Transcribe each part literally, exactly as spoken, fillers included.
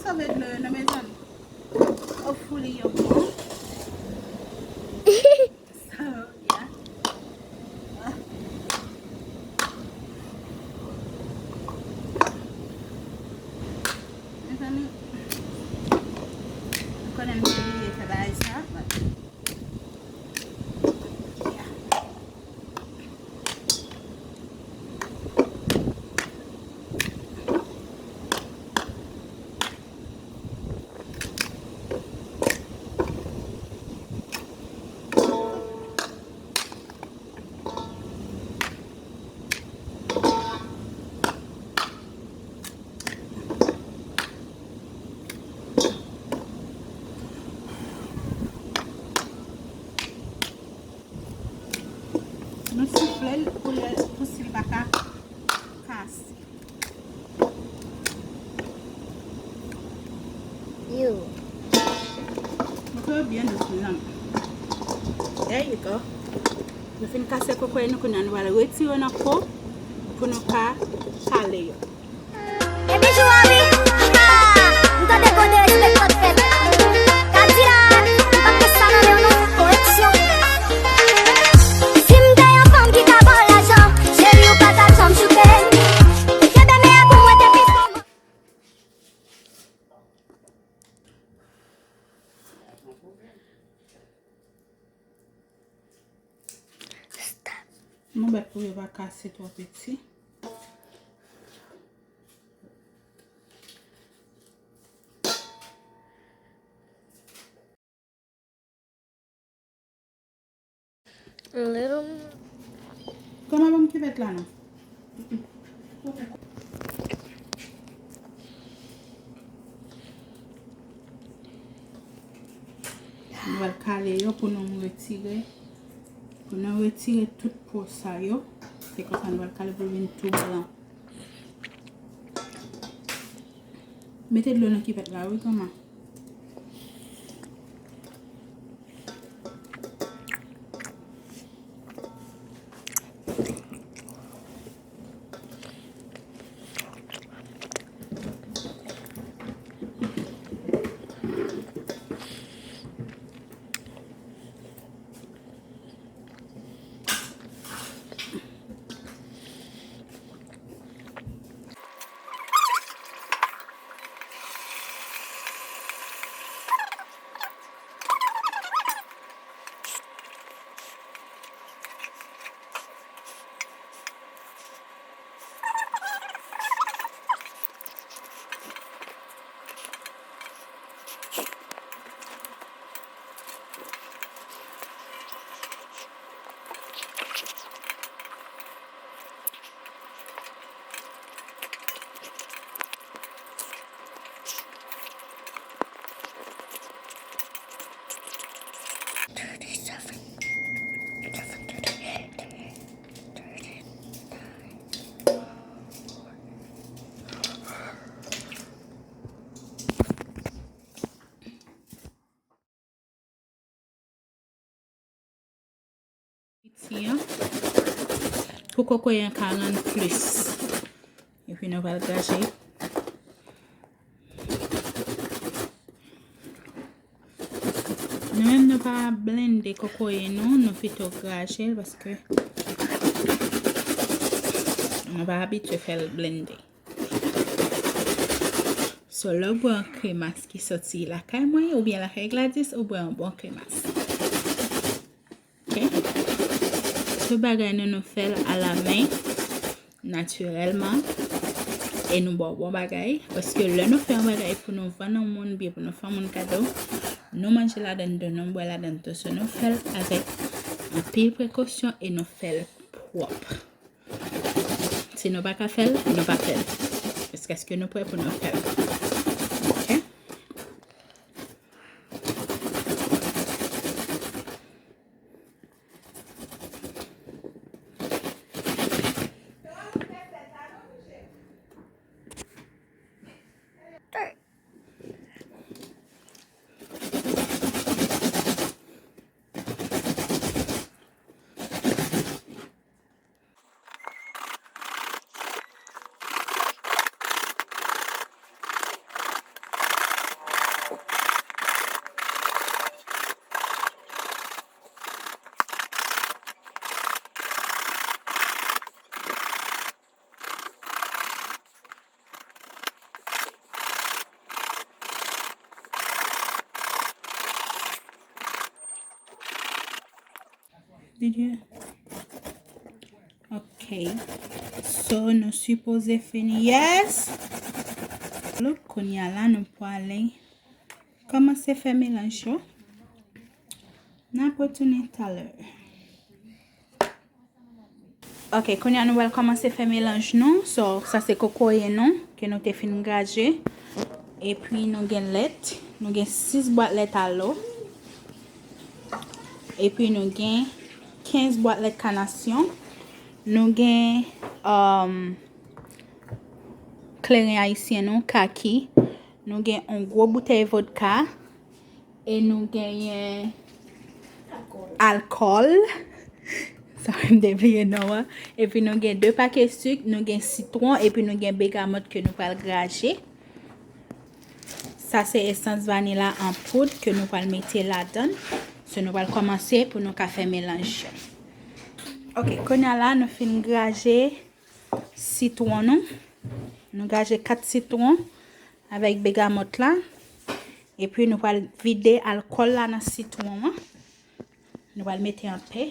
Sove dlo yo non, mezanmi. Hopefully yo bon. So, yeah. Mezanmi, m konnen m te bliye fè bagay sa, but, yeah. Nou soufle l pou l, pou si l pa ka kase. Yo. Mete yo byen dous, mezanmi. There you go. Nou fin kase kokoye nou, kounye a nou pral retire nan po pou nou ka kale yo. Epi jou a wi, ah, m tande kote respè k sot fèt. Kadilak, m p ap fè sa nan men w non, koreksyon. Si m te yon fanm ki ka ba w lajan, cheri, ou pa t ap janm choute m. Kenbe men an pou mwen depi kòman. Stop. Nou bèt pou yo pa kase twò piti. A little. Kòman ban m kivèt la non? Nou pral kale yo pou nou retire, pou nou retire tout po sa yo. Se konsa nou pral kale pou vin tou blan. Mete dlo nan kivèt la wi, granma. Piti an, pou kokoye an ka rann plis. Epi nou pral graje. Nou menm nou pa blende kokoye nou, nou pito graje l paske nou pa abitye fè l blende. So, lè w bwè yon kremas ki soti lakay mwen, oubyen lakay Gladys, ou bwè yon bon kremas. Ok? Tout bagay nou, nou fè l alamen, natirèlman, e nou ba w bon bagay. Paske lè nou fè yon bagay pou nou vann yon moun, oubyen pou nou fè yon moun kado, nou manje ladan l tou, nou bwè ladan l tou. So, nou fè l avèk anpil prekosyon e nou fè l pwòp. Si nou pa ka fè l, nou pa fè l. Jiskaske nou prè pou nou fè l. Ok? Did you? Ok. So, nou sipoze fini. Yes! Look, kounye a la, nou pwale kòmanse fè melanj yo. N ap retounen talè. Ok, kounye a nou pral kòmanse fè melanj nou. So, sa se kokoye nou, ke nou te fin graje. Epi nou gen lèt. Nou gen sis bwat lèt alo. Epi nou gen kenz bwat lèt kanasyon. Nou gen, um, kleren ayisyen nou, kaki. Nou gen yon gwo boutèy vodka. E nou genyen alkòl. Sorry, m te bliye non an. Epi nou gen de pake sik, nou gen sitwon, epi nou gen begamòt ke nou pral graje. Sa se esans vanila an poud ke nou pral mete ladan. So, nou pral kòmanse pou nou ka fè melanj yo. Ok, kounye a la, nou fin graje sitwon nou. Nou graje kat sitwon avèk begamòt la. Epi nou pral vide alkòl la nan sitwon an. Nou pral mete anpe.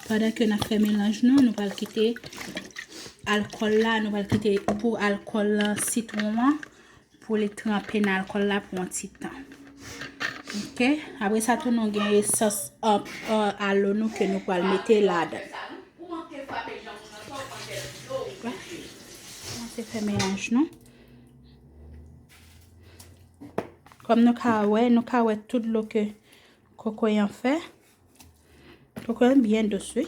Pandan ke n ap fè melanj nou, nou pral kite alkòl la, nou pral kite pou alkòl lan, sitwon an, pou li tranpe nan alkòl la pou yon ti tan. Ok? Apre sa tou, nou gen esans, uh, uh, alo nou ke nou pral mete ladan. Kòmanse fè melanj nou. Kòm nou ka wè, nou ka wè tout dlo ke kokoye an fè. Kokoye an byen dous, wi.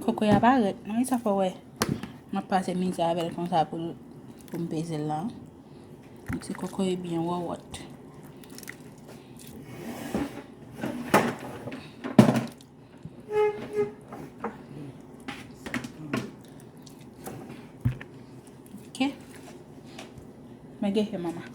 Kokoye a pa rèd, non, e sa fè w wè m ap pase mizè avè l konsa pou, pou m peze l la. Ti kokoye byen wòwòt. Ok. Mwen gen fè mama.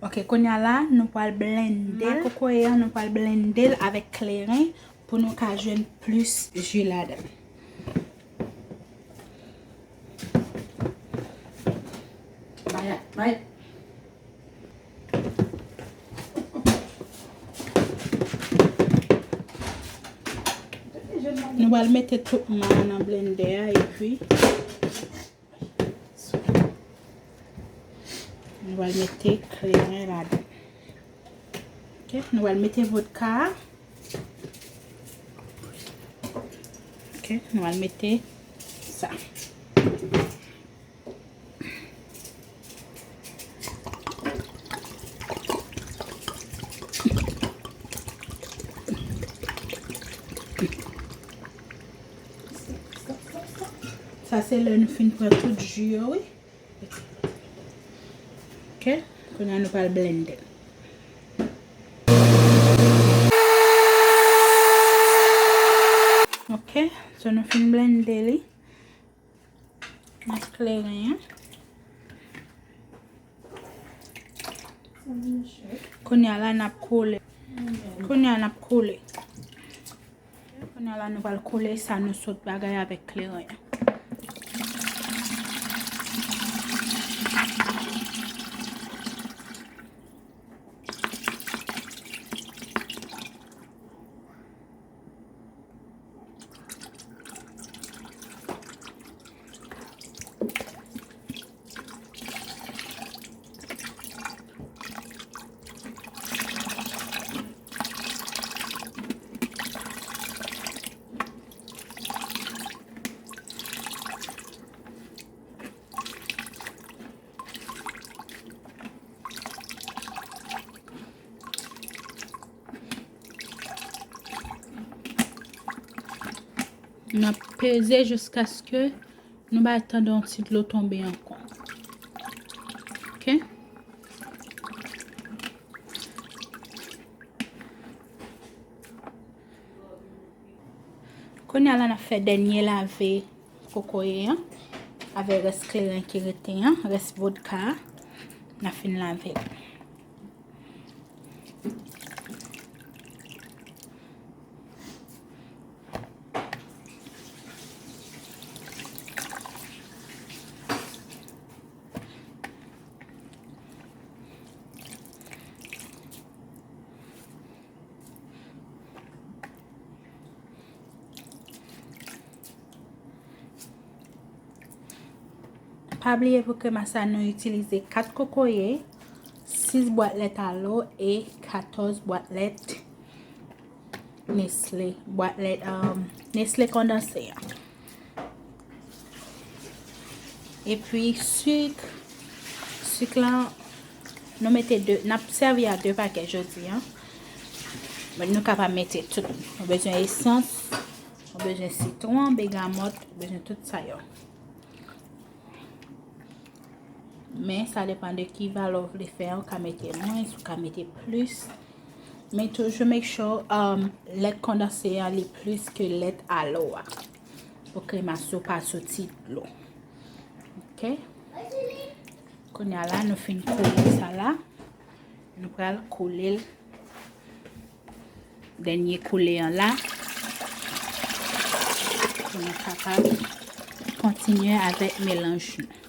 Ok, kounye a la, nou pral blende l. Kokoye an, nou pral blende l avèk kleren pou nou ka jwenn plis ji ladan l. Bay, bay. Nou pral mete tout ma a nan blendè a, epi nou pral mete kleren ladan. Ok, nou pral mete vodka a. Ok, nou pral mete Sa se lè nou fin pran tout ji yo, wi. Ok, kounye a nou pral blende. Ok, so nou fin blende li. N ap kleren an. Kounye a la n ap koule. Kounye a n ap koule. Kounye a la nou pral koule sa nou sot bagay avèk kleren an. N ap peze jiskaske nou bay tande yon ti dlo tonbe ankò. Ok? Kounye a la, n ap fè dènye lave kokoye an avèk rès kleren ki rete an, rès vodka a. N ap fin lave l. Pa bliye pou krema sa nou itilize kat kokoye, sis bwat lèt alo e katòz bwat lèt Nestlé, bwat lèt, um, Nestlé kondanse a. Epi sik, sik la, nou mete de, n ap sèvi a de pakèt jodi a. Men nou kapab mete tout. Nou bezwen esans, nou bezwen sitwon, begamòt, nou bezwen tout sa yo. Men sa depann de ki valè w vle fè a, ou ka mete mwens, ou ka mete plis. Men toujou make sure, um, lèt kondanse a li plis ke lèt alo a. Pou kremas yo pa soti dlo. Ok? Kounye a la, nou fin koule sa la. Nou pral koule l. Dènye koule an la. Pou nou kapab kontinye avèk melanj nou.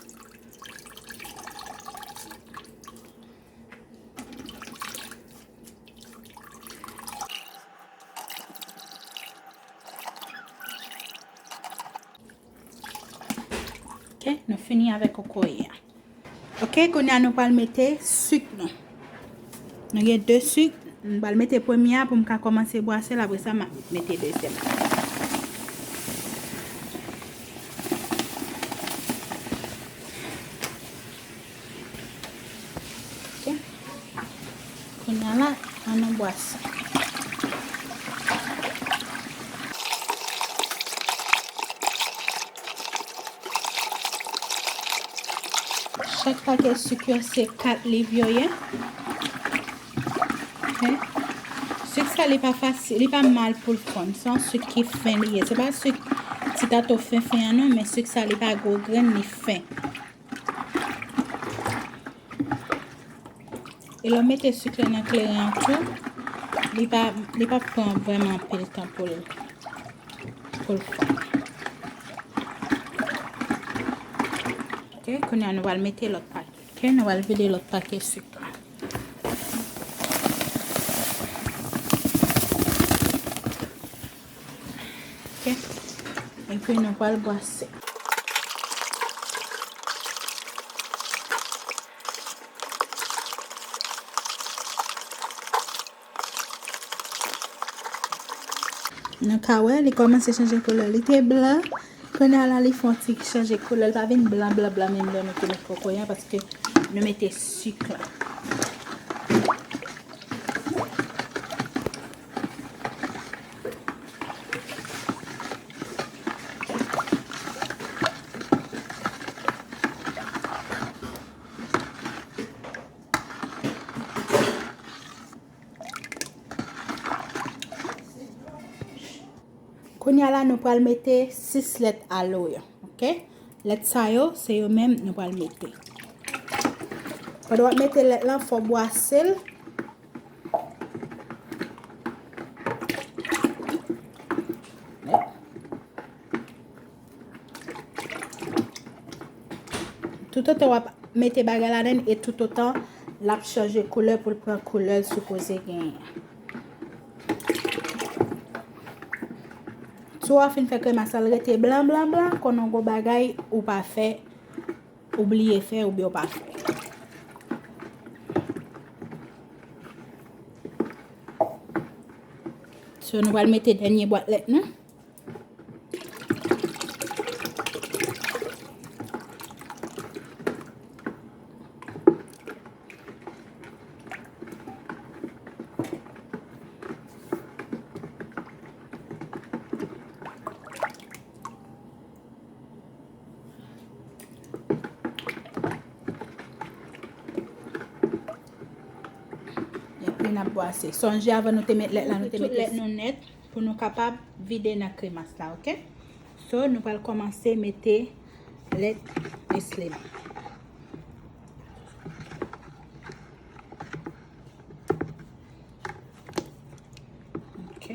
Ok, nou fini avèk kokoye a. Ok, kounye a nou pral mete sik nou. Nou gen de sik, m pral mete premye a pou m ka kòmanse bwase l, apre sa m ap mete dezyèm la. Ok. Kounye a la, ann nou bwase. Chak pakèt sik yo se kat liv yo ye. Ok. Sik sa li pa fasil, li pa mal pou l fonn. Se yon sik ki fen li ye. Se pa sik ti gato fen fen an non, men sik sa li pa gwo grenn, li fen. E lè w mete sik la nan kleren an tou, li pa, li pa pran vrèman anpil tan pou l, pou l fonn. Ok, kounye a nou pral mete lòt pakèt. Ok, nou pral vide lòt pakèt sik la. Ok. Epi nou pral bwase. Nou ka wè, li kòmanse chanje koulè. Li te blan, Kounye a la, li fè yon ti chanje koulè, li pa vin blan, blan, blan, menm lè nou te met kokoye a, paske nou mete sik la. Kounye a la, nou pral mete sis lèt alo yo, oke? Lèt sa yo, se yo menm nou pral mete. Pandan w ap mete lèt lan, fò w bwase l. Toutotan w ap mete bagay ladan l e toutotan l ap chanje koulè pou l pran koulè l sipoze genyen. Si w a fin fè kremas la, l rete blan, blan, blan, konnen yon gwo bagay ou pa fè, ou bliye fè oubyen ou pa fè. So, nou pral mete dènye bwat lèt nou. Epi n ap bwase. Sonje avan nou te met lèt la, nou te mete tout lèt nou nèt pou nou kapab vide nan kremas la, oke? So, nou pral kòmanse mete lèt Nestlé nou. Ok.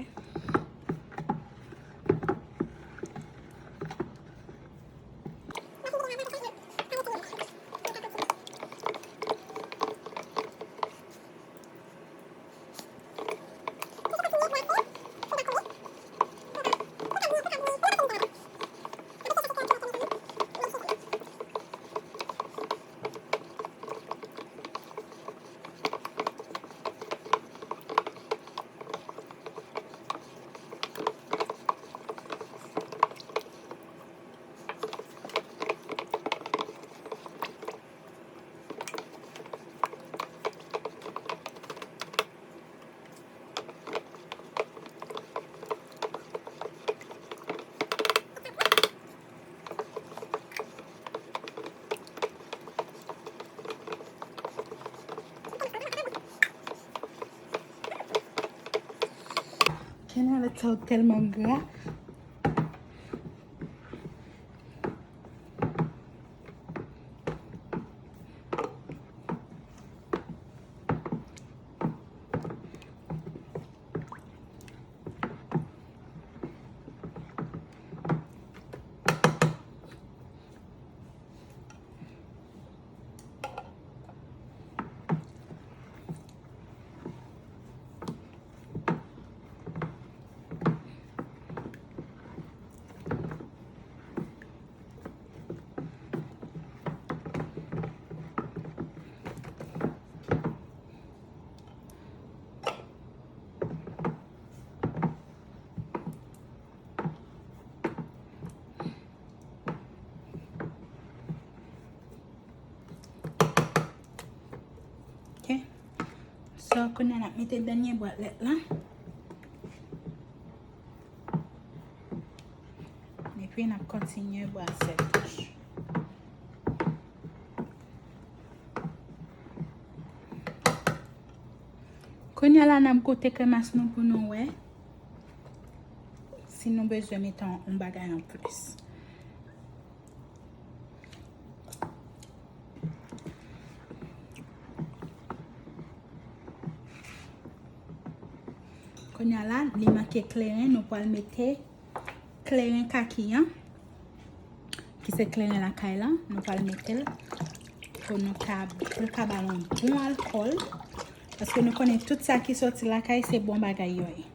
Kenyan lèt sa yo tèlman gra. Ok. So, kounye a n ap mete dènye bwat lèt la. Epi n ap kontinye bwase l. Kounye a la, n ap goute kremas nou pou nou wè si nou bezwen mete yon, yon bagay anplis. Kounye a la, li manke kleren, nou pral mete kleren kaki an, ki se kleren lakay la, nou pral mete l pou nou ka, pou l ka ba l yon bon alkòl. Paske nou konnen tout sa ki soti lakay, se bon bagay yo ye.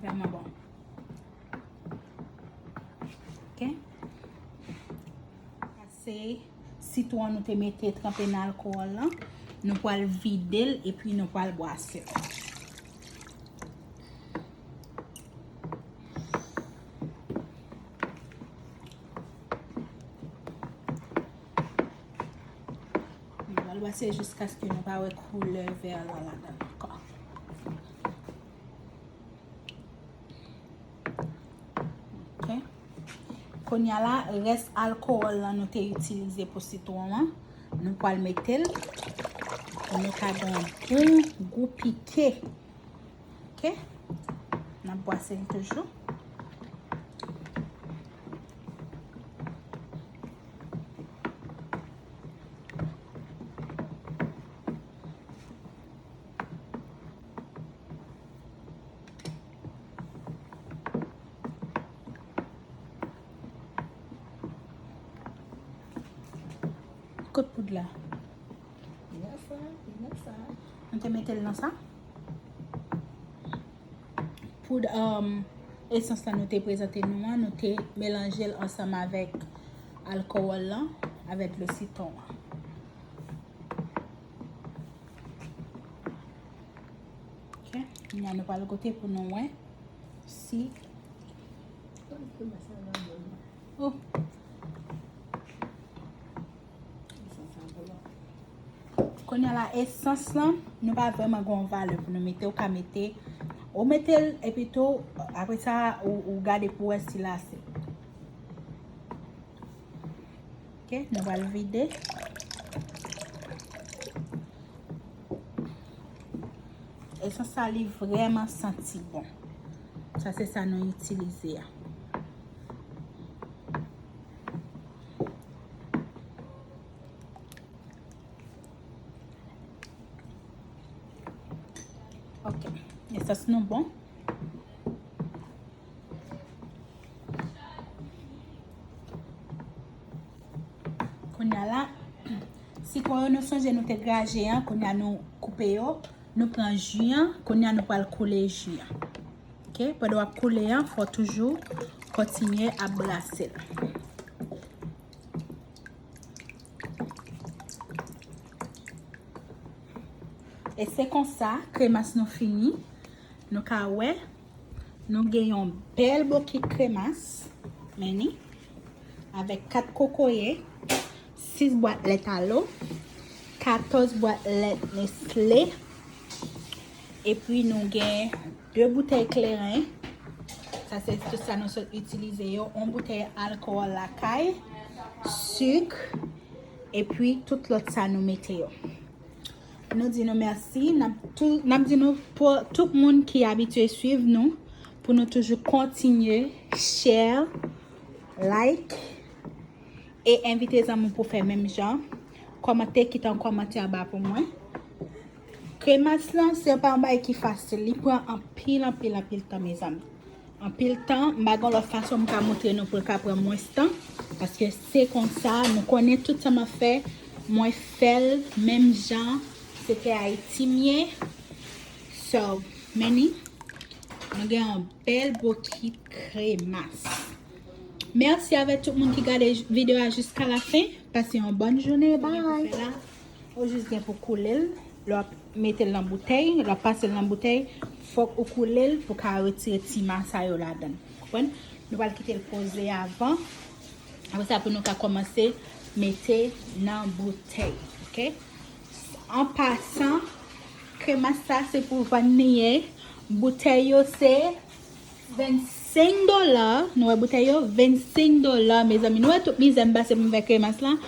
Vrèman bon. Ok. Sa se sitwon nou te mete tranpe nan alkowòl lan. Nou pral vide l epi nou pral bwase l. Nou pral bwase jiskaske nou pa wè koulè vè lan ladan l ankò. Ok. Kounye a la, rès alkowòl lan nou te itilize pou sitwon an, nou pral mete l. Pou nou ka gen yon bon gou pike. Ok? N ap bwase l toujou. Kot poud la? Li nan sa, li nan sa. Nou te mete l nan sa. Poud, um, esans la nou te prezante nou an, nou te melanje l ansanm avèk alkowòl lan, avèk dlo sitwon an. Ok, kounye a nou pral goute pou nou wè si. Oh. Kounye a la, esans lan, nou pa vrèman gen yon valè pou nou mete. Ou ka mete, ou mete l, epi tou, apre sa, ou, ou gade pou wè si l ase. Ok, nou pral vide. Esans sa, li vrèman santi bon. Sa se sa nou itilize a. Ok. Esans nou bon. Kounye a la, sitwon yo nou sonje nou te graje an, kounye a nou koupe yo, nou pran ji an, kounye a nou pral koule ji an. Ok, pandan w ap koule an, fò w toujou kontinye ap brase l. E se konsa, kremas nou fini. Nou ka wè, nou gen yon bèl bokit kremas. Men ni, avèk kat kokoye, sis bwat lèt alo, katòz bwat lèt Nestlé, epi nou gen de boutèy kleren. Sa se tout sa nou sot itilize yo. Yon boutèy alkòl lakay, sik, epi tout lòt sa nou mete yo. Nou di nou mèsi. N ap tou, n ap di nou pou tout moun ki abitye swiv nou, pou nou toujou kontinye share, like, e envite zanmi w pou fè menm jan. Kòmante, kite yon kòmantè anba pou mwen. Kremas lan, se pa yon bagay ki fasil. Li pran anpil, anpil, anpil tan, mezanmi. Anpil tan, m pa gen lòt fason m ka montre nou pou l ka pran mwens tan. Paske se konsa, nou konnen tout sa m ap fè, mwen fè l menm jan, se tè Ayiti m ye. So, men ni, nou gen yon bèl bokit kremas. Mèsi avèk tout moun ki gade videyo a jiska la fen. Pase yon bòn jounen. Bye. Ou jis gen pou koule l. Lè w ap mete l nan boutèy, lè w ap pase l nan boutèy, fòk ou koule l pou ka retire ti ma sa yo ladan l. Konprann? Nou pral kite l poze avan. Apre sa, pou nou ka kòmanse mete nan boutèy. Ok? An pasan, kremas sa se pou vann li ye. Boutèy yo se vennsenk dola. Nou wè boutèy yo? Vennsenk dola, mezanmi. Nou wè tout mizè m pase pou m fè kremas lan?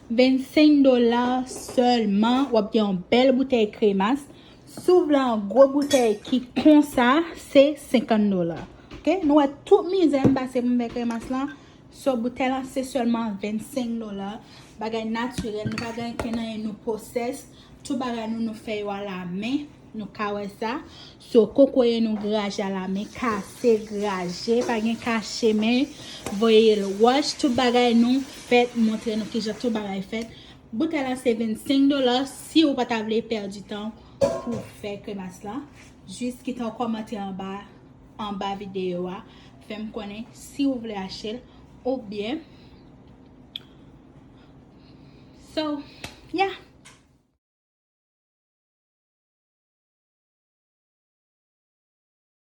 Vennsenk dola sèlman, w ap gen yon bèl boutèy kremas. Si w vle yon gwo boutèy ki konsa, se senkant dola. Ok? Nou wè tout mizè m pase pou m fè kremas lan. So, boutèy lan se sèlman vennsenk dola. Bagay natirèl, nou pa gen okenn anyen nou pwosès. Tout bagay nou, nou fè yo alamen. Nou ka wè sa. So, kokoye nou graje alamen, kase, graje, pa gen kache men, voye l wòch, tout bagay nou fèt, montre nou kijan tout bagay fèt. Boutèy la se vennsenk dola, si ou pa ta vle pèdi tan pou fè kremas la, jis kite yon kòmantè anba, anba videyo a. Fè m konnen si w vle achte l oubyen. So, yeah.